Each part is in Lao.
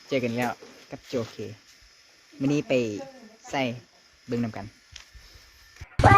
ເຈີກັນອີກແລ້ວກັບໂຈເຄ ມື້ນີ້ໄປໃສ ເບິ່ງນຳກັນ.ເປັ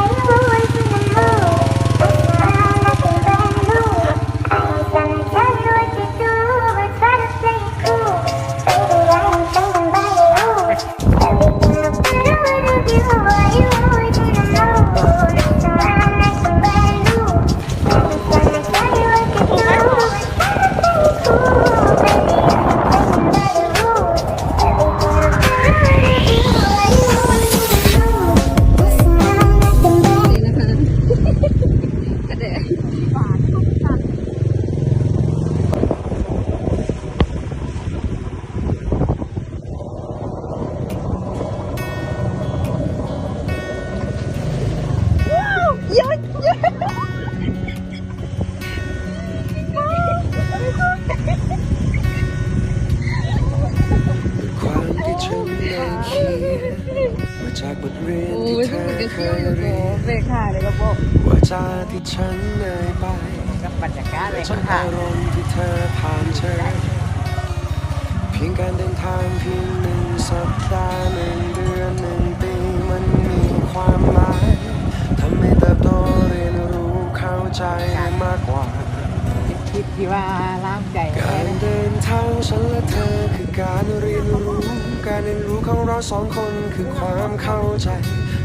ນທຣິບທີ່ວ່າລ້າງໃຈ. ການເດີນທາງຂອງສັນ ແລະ ເທີ ຄືການຮຽນຮູ້. ການຮຽນຮູ້ຂອງເຮົາສອງຄົນຄືຄວາມເຂົ້າໃຈ.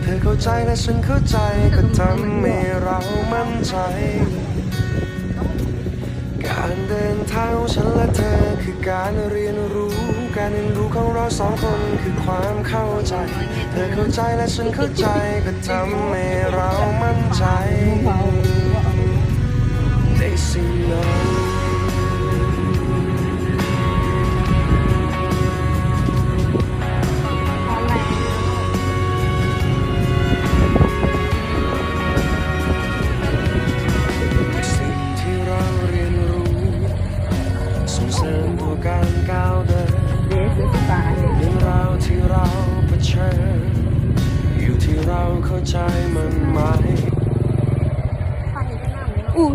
ເທີເຂົ້າໃຈ ແລະ ສັນເຂົ້າໃຈ ກໍທຳໃຫ້ເຮົາໝັ້ນໃຈ. ການເດີນທາງຂອງສັນ ແລະ ເທີ ຄືການຮຽນຮູ້. ການຮຽນຮູ້ຂອງເຮົາສອງຄົນຄືຄວາມເຂົ້າໃຈ. ເທີເຂົ້າໃຈ ແລະ ສັນເຂົ້າໃຈ ກໍທຳໃຫ້ເຮົາໝັ້ນໃຈໃນສິ່ງນັ້ນ. ສິ່ງທີ່ເຮົາຮຽນຮູ້ ສົ່ງເສີມຕໍ່ການກ້າວເດີນ. ເລື່ອງລາວທີ່ເຮົາປະເຊີນ ຢູ່ທີ່ເຮົາເຂົ້າໃຈມັນໄໝ? ອູ້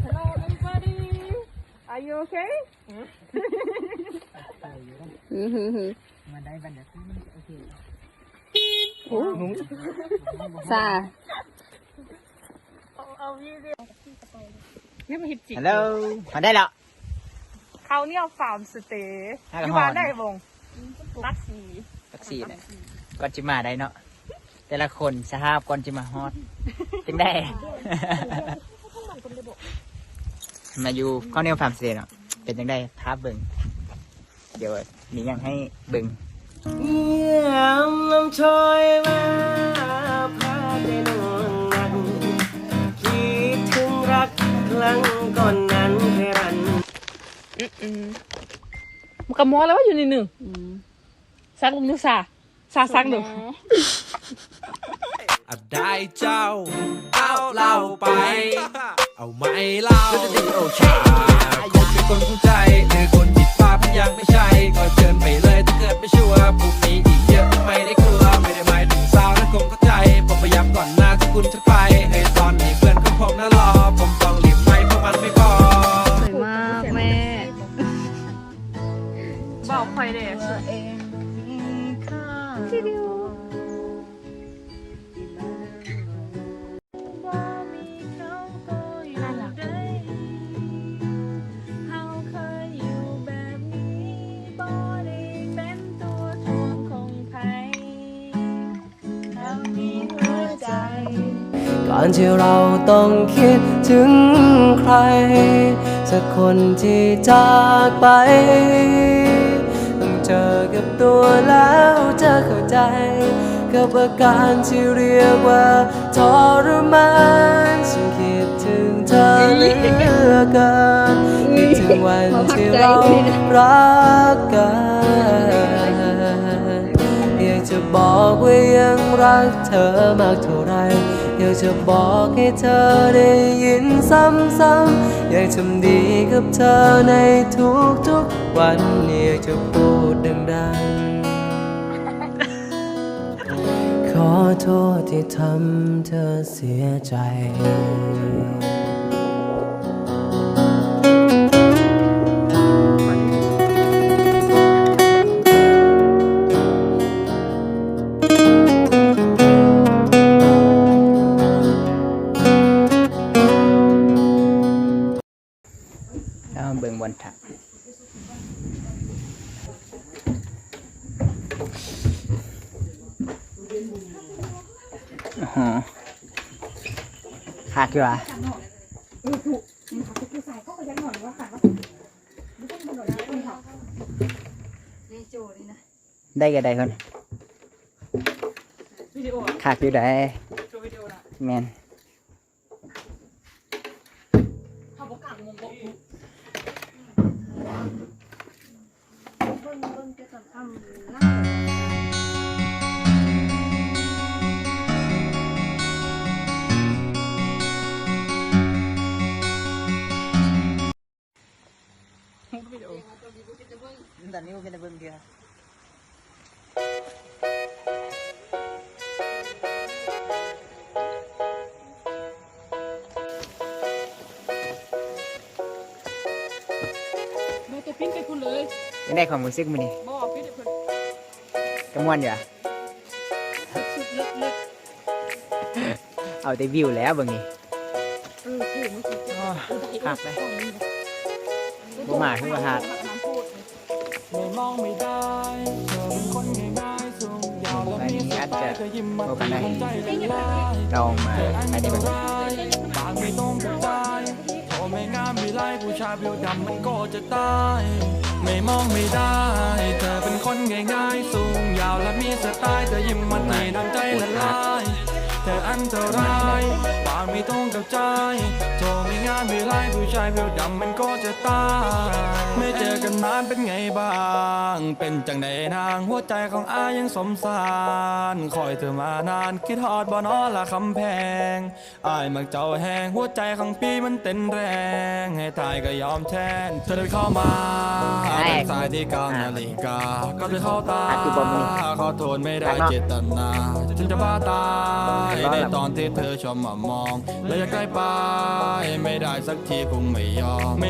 Hello everybody, are you okay? ມາໄດ້ບັນຍາກາດ ໂອເຄ. ໂອ້ ຊາ ເອົາ ເອົາວິດີໂອ ນີ້ມາເຮັດຈິງ. ຮາໂລ ມາໄດ້ແລ້ວ. ເຂົ້າໜຽວຟາມສະເຕ ຢູ່ບ້ານໃດວົງ? ປັກສີ ປັກສີແຫຼະ ກ່ອນຊິມາໄດ້ເນາະ. ແຕ່ລະຄົນສະພາບກ່ອນຊິມາຮອດ ຈັ່ງໃດ? ມາຢູ່ເຂົ້າໜຽວຟາມສະເຕເນາະ ເປັນຈັ່ງໃດ? ພາເບິ່ງ ດຽວມີຫຍັງໃຫ້ເບິ່ງ. ຍາມລຳຖ້ອຍມາ ພາແຕ່ນອນຫຼັບ ຄິດເຖິງລັກຄັ້ງກ່ອນນັ້ນແຄ່ນັ້ນ. ອືມໆ ມັນກະມົວແລ້ວວ່າຢູ່ນີ້ໜຶ່ງ. ອືມ ສັກເບິ່ງດູຊາ ຊາ ສັກດູ. ອາ ໄດ້ເຈົ້າ ເອົາເຫຼົ້າໄປ ເອົາໄມ້ເຫຼົ້າ ຄົນເປັນຄົນຂອງໃຈ ຫຼືຄົນທີ່ພາບຍັງໄມ່ໃຊ່ ກໍເຊີນໄປເລີຍ ຖ້າເກີດໄມ່ຊົ່ວ ພວກມີອີກເຍອະ ໄມ່ໄດ້ກົວ ໄມ່ໄດ້ໝາຍເຖິງສາວ ນັ້ນຄົງເຂົ້າໃຈ ບໍ່ພະຍາຍາມກ່ອນໜ້າ ທີ່ຄຸນຈະໄປ ໃຫ້ຕອນນີ້ເພື່ອນຂອງຜົມນະລໍ ຜົມຕ້ອງລີບໄປ ເພາະມັນໄມ່ພໍ. ສວຍມາກແມ່. ບອກຂ້ອຍແດ່. ກ່ອນທີ່ເຮົາຕ້ອງຄິດເຖິງໃຄ ສັກຄົນທີ່ຈາກໄປ ຕ້ອງເຈີກັບຕົວແລ້ວຈະເຂົ້າໃຈ ກັບອາການທີ່ຮຽກວ່າທໍລະມານ. ສັນຄິດເຖິງເທີເຫຼືອເກີນ ຄິດເຖິງວັນທີ່ເຮົາຮັກກັນ ຢາກຈະບອກວ່າຍັງຮັກເທີມາກເທົ່າໃດ ຢາກຈະບອກໃຫ້ເທີໄດ້ຍິນຊ້ຳໆ ຢາກທຳດີກັບເທີໃນທຸກໆວັນ ຢາກຈະພູດດັງໆ ຂໍໂທດທີ່ທຳເທີເສຍໃຈ. ເຮົາເບິ່ງບ່ອນຖ້າ. ໂອ້ໂຫ ຄັກຢູ່ຫວາ? ໄດ້ກໍໄດ້ເພິ່ນ ວິດີໂອ ຄັກຢູ່ໃດ໋ ວິດີໂອນະ ແມ່ນ. ບໍ່ຕ້ອງປິ່ນໄປພຸ້ນເລີຍ. ເປັນໃດຄວາມຮູ້ສຶກມື້ນີ້? ບໍ່ ປິ່ນໄປພຸ້ນ ກະມ່ວນຢູ່ຫວາ? ສຸດໆ ເລີດໆ. ເອົາແຕ່ວິວແລ້ວເບິ່ງນີ້. ໂອ້ ຄັກເດ້ ບໍ່ມາຄືວ່າຮາດ. ອັນນີ້ອາດຈະບໍ່ປານໃດ ລອງມາອັນນີ້ເບິ່ງ. ອ້າຍມັກເຈົ້າແຮງ ຫົວໃຈຂອງພີ່ມັນເຕັ້ນແຮງ ໃຫ້ຕາຍກໍຍອມແທນ. ເທີເດີນເຂົ້າມາ ເດີນສາຍທີ່ກ້າວນາລິກາ ກໍເດີນເຂົ້າຕາ ຂໍໂທດໄມ່ໄດ້ເຈດຕະນາ ຈະເປັນຈະບ້າຕາຍ ໃນຕອນທີ່ເທີຊົມມາມອງ ແລະຢາກໄດ້ໄປ ໄມ່ໄດ້ສັກທີ ຄົງໄມ່ຍອມ.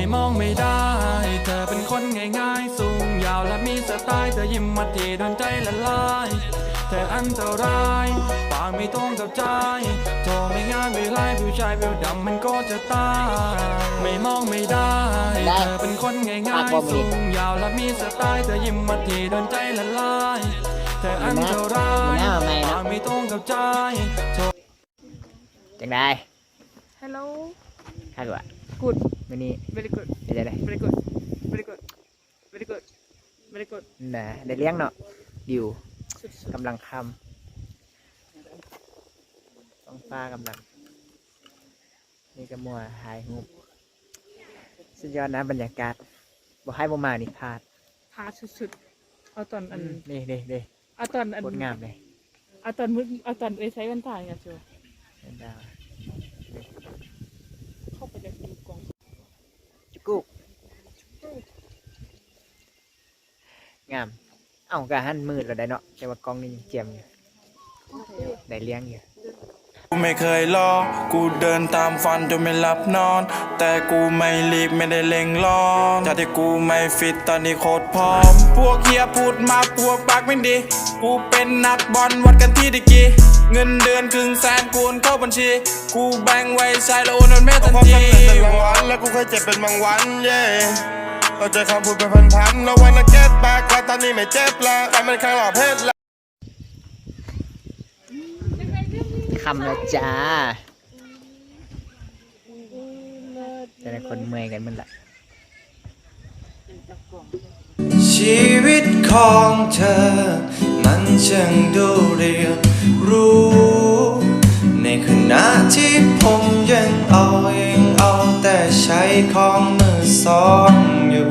ຈັ່ງໃດ? Hello. ຄັກຫວາ? Good. ມື້ນີ້ Very good. ເປັນຈັ່ງໃດ? Very good. Very good. Very good. Very good. ນະ ໄດ້ລ້ຽງເນາະ ວິວ ສຸດໆ ກຳລັງຄ່ຳ ທ້ອງຟ້າກຳລັງ ນີ້ກໍມົວຖ່າຍຮູບ ສຸດຍອດນະ ບັນຍາກາດ ບໍ່ໃຫ້ບໍ່ມານີ້ພາດ ພາດສຸດໆ. ເອົາຕອນອັນ ອືມ ນີ້ໆໆ ເອົາຕອນອັນ ໂຄດງາມເລີຍ ເອົາຕອນມືດ ເອົາຕອນເອື້ອຍໃສ່ແວ່ນຕານີ້ນະ ໂຈ ແວ່ນຕາ ເຂົ້າໄປໃນກະດູກກ່ອງ ຈຸກຸ ງາມ. ເອົ້າ ກະຫັ້ນມືດແລ້ວໄດ໋ເນາະ ແຕ່ວ່າກ້ອງນີ້ຍັງແຈ່ມຢູ່ ໄດ້ລ້ຽງຢູ່. ກູໄມ່ເຄີຍລໍ ກູເດີນຕາມຝັນຈົນໄມ່ຫຼັບນອນ ແຕ່ກູໄມ່ລີບ ໄມ່ໄດ້ເລັ່ງຮ້ອນ ຈາກທີ່ກູໄມ່ຟິດ ຕອນນີ້ໂຄດພ້ອມ. ພວກເຫຍພູດມາກ ພວກປາກແມ່ນດີ ກູເປັນນັກບອນ ວັດກັນທີ່ດີກຣີ ເງິນເດືອນເຄິ່ງແສນ ກູໂອນເຂົ້າບັນຊີ ກູແບ່ງໄວ້ໃຊ້ ແລ້ວໂອນໃຫ້ແມ່ທັນທີ. ເອົາຄວາມສຳເລັດເປັນລາງວັນ ແລ້ວກູເຄີຍເຈັບເປັນບາງວັນ ເຢ ເອົາໃຈຄຳພູດໄປພັນໆ I wanna get back ແລ້ວຕອນນີ້ໄມ່ເຈັບແລ້ວ ກາຍເປັນຄັ້ງລອບເຮັດແລ້ວ. ຄ່ຳແລ້ວຈ້າ ແຕ່ລະຄົນເມື່ອຍກັນໝົດລະ. ຊີວິດຂອງເທີມັນຊ່າງດູເຣຍວຫຼູ ໃນຂະນະທີ່ຜົມຍັງເອົາ ຍັງເອົາແຕ່ໃຊ້ຂອງມືສອງຢູ່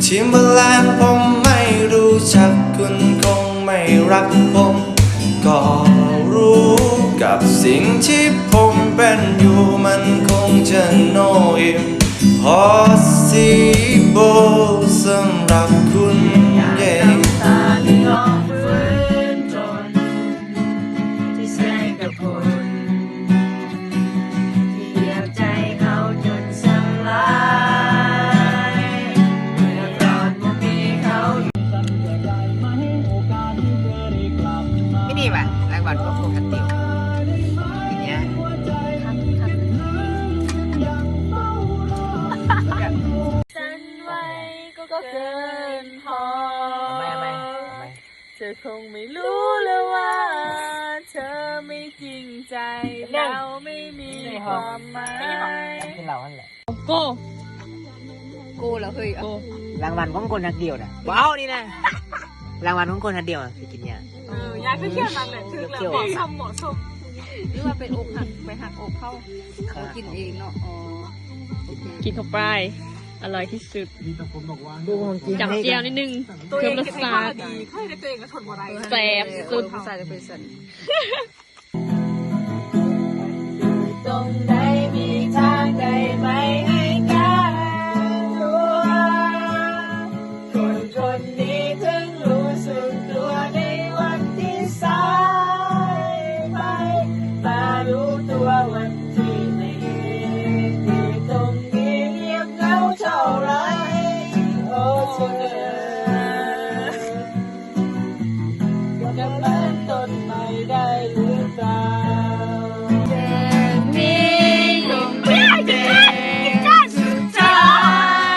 Timberland ຜົມໄມ່ຮູ້ຈັກ ຄຸນຄົງໄມ່ຮັກຜົມ ກໍຮູ້ກັບສິ່ງທີ່ຜົມເປັນຢູ່ ມັນຄົງຈະ no impossible ສຳລັບຄຸນ ເຢ. ມີນີ້ຫວາ ລາງວັນພວກໂຄຄັດຕິວ ກິນຫຍ້າ. เกินพอ เอาใหม่ เอาใหม่ เอาใหม่ เธอคงไม่รู้เลยว่าเธอไม่จริงใจ เร็ว เราไม่มีความหมาย กินเหล้าหั่นแหละ โก โกแล้วเฮ้ย โก รางวัลของคนฮักเดียวนะ ว้าว นี่นะ รางวัลของคนฮักเดียวอะ คือกินยา เออ ยาคือเขียวนั่นแหละ ถือแล้ว เหมาะสม เหมาะสม หรือว่าไปอกหัก ไปหักอกเขา เขากินเองเนาะ อ๋อ โอเค กินเข้าไป อร่อยที่สุด จับเจียวนิดนึง เพิ่มรสชาติ เพิ่มรสชาติ เพิ่มรสชาติ แซ่บสุด ตรงใดมีทางใดไหมให้แก้ตัว คนคนนี้เพิ่งรู้สึกตัวในวันที่สายไป มารู้ตัววันที่ไม่ดี ที่ตรงนี้เงียบเหงาเท่าไร โอ้เธอ จะเริ่มต้นใหม่ได้หรือเปล่า จะมีคงเป็นสุดท้า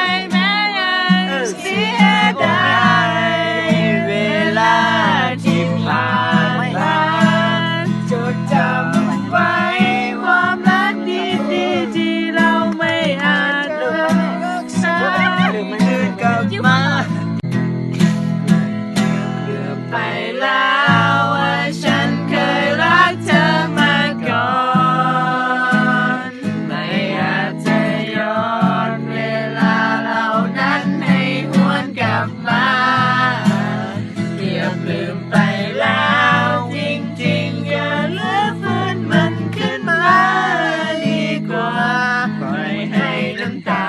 ย แม้ยังเสียดายเวลาที่ผ่านมา จดจำไว้ความรักดีๆ ที่เราไม่อาจรักษาคืนกลับมา ลืมไปแล้วว่าฉันเคยรักเธอมาก่อน ไม่อาจจะย้อนเวลาเหล่านั้นให้หวนกลับมา เกือบลืมไปแล้วจริงๆ อย่ารื้อฟื้นมันขึ้นมาดีกว่า ปล่อยให้น้ำตา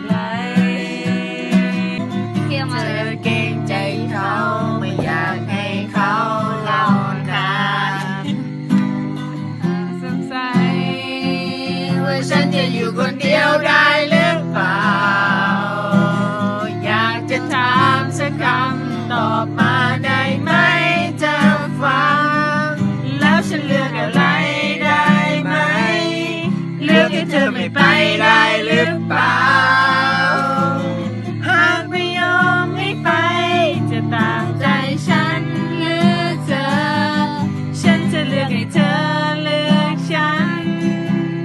ไหล เที่ยวมาเลย เธอเกรงใจเขา ไม่อยากให้เขารอนาน สงสัยว่าฉันจะอยู่คนเดียวได้หรือเปล่า อยากจะถามสักคำ ตอบมาได้ไหม เธอฟัง แล้วฉันเลือกอะไรได้ไหม เลือกให้เธอไม่ไปได้หรือเปล่า หากไม่ยอมให้ไป จะตามใจฉันหรือเธอ ฉันจะเลือกให้เธอเลือกฉัน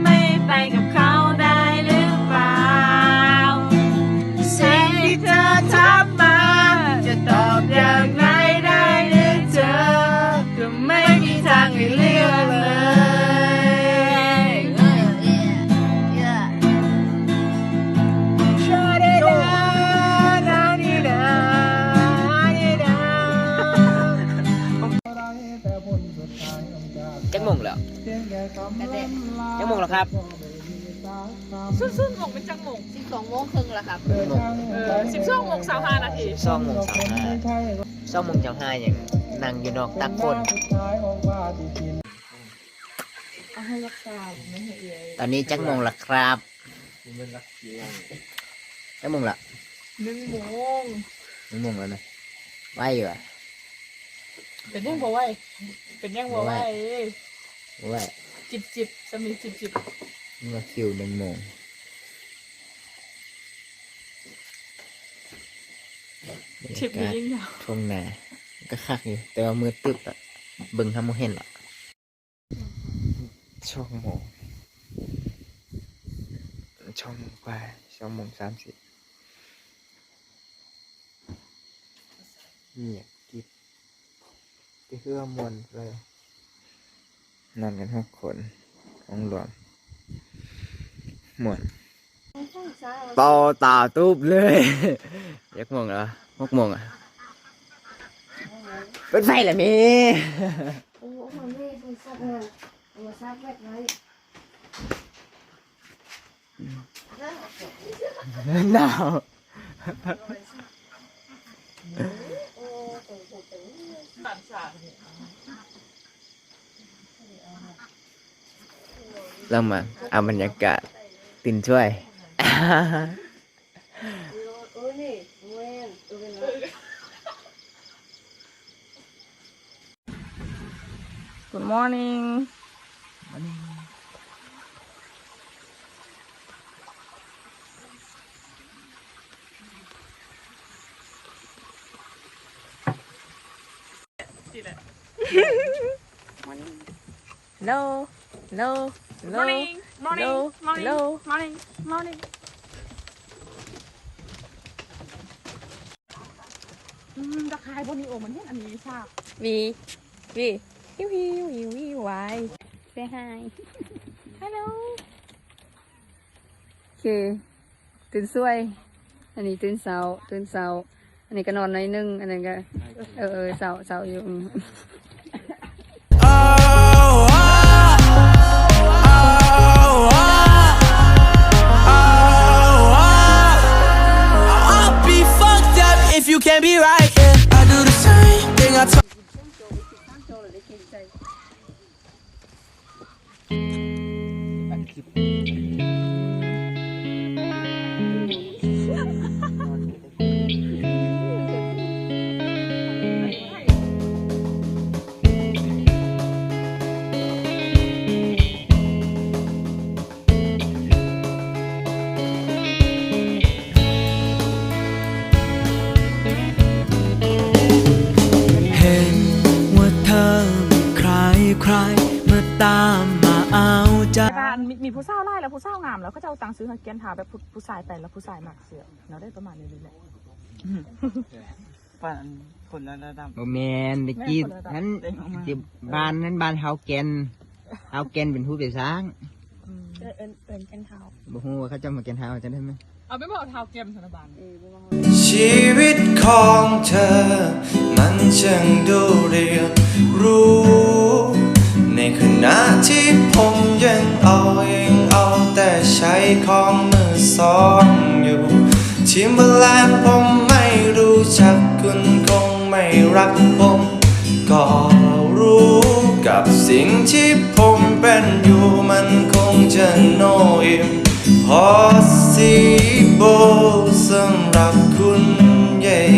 ไม่ไปกับเขาได้หรือเปล่า สิ่งที่เธอถามมา จะตอบอย่างไรได้หรือเธอ ก็ไม่มีทางให้เลือกเลย จักโมงแล้ว จักโมงแล้วครับ ສຸດໆ ໂມງເປັນຈັກໂມງ? ສິບສອງໂມງເຄິ່ງແລ້ວຄັບ. ເອີ ສິບສອງໂມງຊາວຫ້ານາທີ. ສິບສອງໂມງຊາວຫ້າ ສອງໂມງຊາວຫ້າ ຍັງນັ່ງຢູ່ນອກຕັກຄົນ. ຕອນນີ້ຈັກໂມງລະຄັບ? ຈັກໂມງລະ? ໜຶ່ງໂມງ ໜຶ່ງໂມງແລ້ວນະ. ໄວຢູ່ຫວາ? ເປັນຫຍັງບໍ່ໄວ? ເປັນຫຍັງບໍ່ໄວ? ບໍ່ໄວ ຈິບໆ ສຳນີຈິບໆ. ວ່າຄິວໜຶ່ງໂມງ. ທິບນີ້ຍິ່ງຍາວ. ທົ່ງນາກໍຄັກຢູ່ ແຕ່ວ່າມືດຕຶບລະ ເບິ່ງຫາບໍ່ເຫັນລະ. ສອງໂມງ ສອງໂມງປາຍ ສອງໂມງສາມສິບ. ງຽບກິບ ແຕ່ຄືວ່າມ່ວນເລີຍ ນອນກັນຫົກຄົນ ຫ້ອງລວມ ມ່ວນ ຕໍ່ຕາຕູບເລີຍ. ຈັກໂມງແລ້ວ? ຫົກໂມງອະ. ເປີດໄຟລະແມ່. ໂອ້ ໂອ້ ແມ່ ໂທລະສັບນັ້ນ ໂທລະສັບແບດໄວ້. ໜາວ. ລອງມາເອົາບັນຍາກາດຕື່ນຊ່ວຍ. Good morning. Morning. Hello, hello, hello, Morning, morning, hello, morning, hello. Morning, morning. ອືມ ຕະຂ່າຍບໍ່ມີໂອ ມັນເຫັນອັນນີ້ຊາກ ວີ ວີ ວິວ ວິວ ວິວ ວາຍ Say hi. Hello. ໂອເຄ ຕື່ນສວຍ ອັນນີ້ຕື່ນເຊົ້າ ຕື່ນເຊົ້າ ອັນນີ້ກໍນອນໜ້ອຍໜຶ່ງ ອັນນັ້ນກໍ ເອີ ເອີ ເຊົ້າ ເຊົ້າຢູ່ ອືມ. I'll be fucked up if you can't be right, yeah. I do the same thing I talk. ເຫັນວ່າເທີມີໃຄໆ ມາຕາມມາເອົາໃຈ. ແຕ່ວ່າມີ ມີຜູ້ສາວຫຼາຍ ແລ້ວຜູ້ສາວງາມ ແລ້ວເຂົາເຈົ້າຕັ້ງຊື່ໃຫ້ກຽນຖ້າແບບຜູ້ ຜູ້ຊາຍໄປ ແລ້ວຜູ້ຊາຍມັກຊິແນວໃດປະມານນີ້ແຫຼະ. ປານຄົນລະລະດັບ ບໍ່ແມ່ນ ແຕ່ກີ້ ແມ່ນຄົນລະລະດັບ ນັ້ນ ເດ້ງອອກມາ ຢູ່ບ້ານນັ້ນ ບ້ານທ້າວແກ່ນ ທ້າວແກ່ນເປັນຜູ້ໄປສ້າງ. ອືມ ເອີ້ນ ເອີ້ນ ເອີ້ນແກ່ນທ້າວ ບໍ່ຮູ້ວ່າເຂົາເຈົ້າມາແກ່ນທ້າວຈັ່ງໃດແມ່ນ. ເອົາໄປບອກທ້າວແກ່ນສາລະບານ. ເອີ ບໍ່ວ່າ ຊີວິດຂອງເທີມັນຊ່າງດູເຣຍນຮູ້ ໃນຂະນະທີ່ຜົມຍັງເອົາ ຍັງເອົາແຕ່ໃຊ້ຂອງມືສອງຢູ່. ທີມເບີແລນ ຜົມໄມ່ຮູ້ຈັກ ຄຸນຄົງໄມ່ຮັກຜົມ ກໍຮູ້ກັບສິ່ງທີ່ຜົມເປັນຢູ່ ມັນຄົງຈະ no impossible ສຳລັບຄຸນ yeah.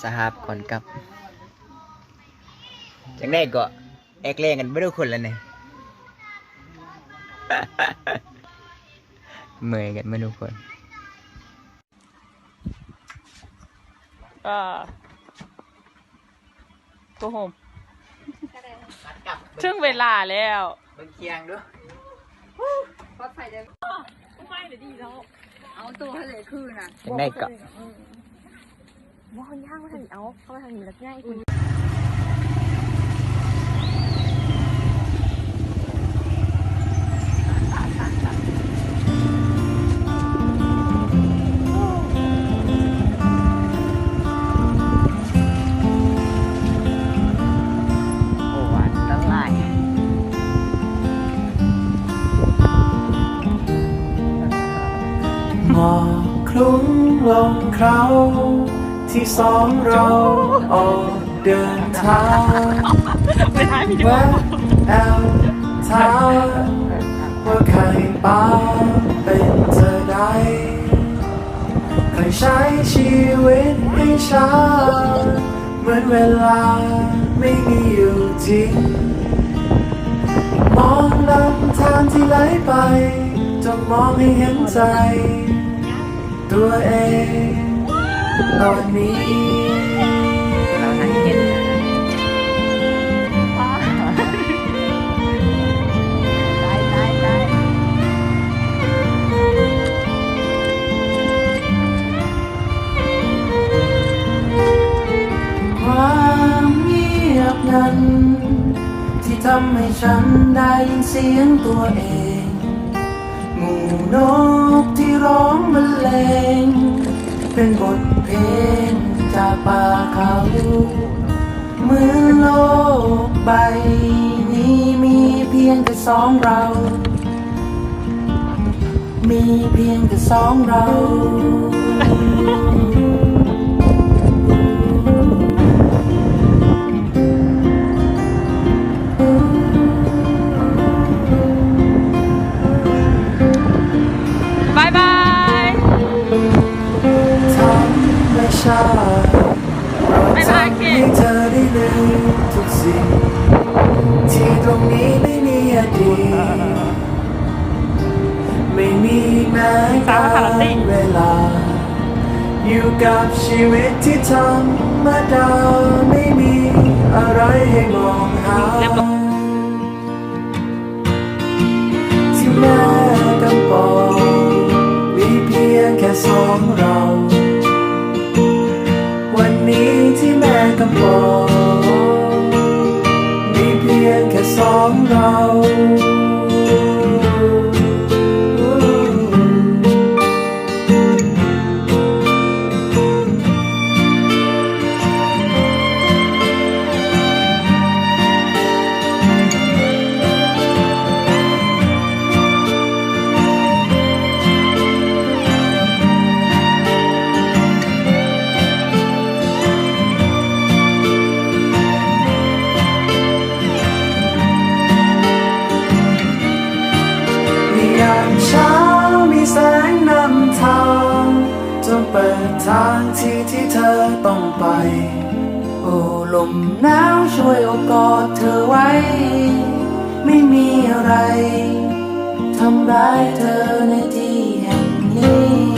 ສະຫາບກ່ອນກັບ ຈັ່ງໃດກໍແອກແລ່ງກັນເບິດທຸກຄົນລະນີ້ ເມື່ອຍກັນເບິດທຸກຄົນ. ເອີ go home. ເຖິງເວລາແລ້ວ ເບິ່ງຄຽງດູ ປອດໄພເດີ ໄປເລີຍດີແລ້ວ ເອົາໂຕທະເລຄືນນະ ຈັ່ງໃດກໍ ເອີ ບໍ່ ເຮົາຍ່າງມາທາງນີ້ ເອົາ ເຂົ້າມາທາງນີ້ແລ້ວງ່າຍກວ່າ. ໂອ້ ອັນຕະລາຍ. ໝອກຄລຸມລົງເຄົ້າ ທີ່ສອງເຮົາອອກເດີນທາງ ແວ່ແອມຖາມວ່າໄຂ່ປາເປັນເທື່ອໃດ ໃຫ້ໃຊ້ຊີວິດໃຫ້ຊ້າ ເໝືອນເວລາໄມ່ມີຢູ່ຈິງ ມອງນຳທາງທີ່ໄຫຼໄປ ຈົ່ງມອງໃຫ້ເຫັນໃຈ ຕົວເອງຕອນນີ້ ຄວາມງຽບນັ້ນ ທີ່ທຳໃຫ້ສັນໄດ້ຍິນສຽງຕົວເອງ ໝູ່ນົກທີ່ຮ້ອງບັນເລງ ເປັນບົດເພງຈາກປ່າເຂົາ ເມື່ອໂລກໃບນີ້ມີພຽງແຕ່ສອງເຮົາ ມີພຽງແຕ່ສອງເຮົາ. ບາຍບາຍ. ທຳມະຊາດ ไม่มีแม้กาลเวลา อยู่กับชีวิตที่ธรรมดา ไม่มีอะไรให้มองหา ที่แม่กำปอง มีเพียงแค่สองเรา วันนี้ที่แม่กำปอง มีเพียงแค่สองเรา ในยามเช้ามีแสงนำทาง จงเปิดทางที่ที่เธอต้องไป โอ้ลมหนาวช่วยโอบกอดเธอไว้ ไม่มีอะไรทำร้ายเธอในที่แห่งนี้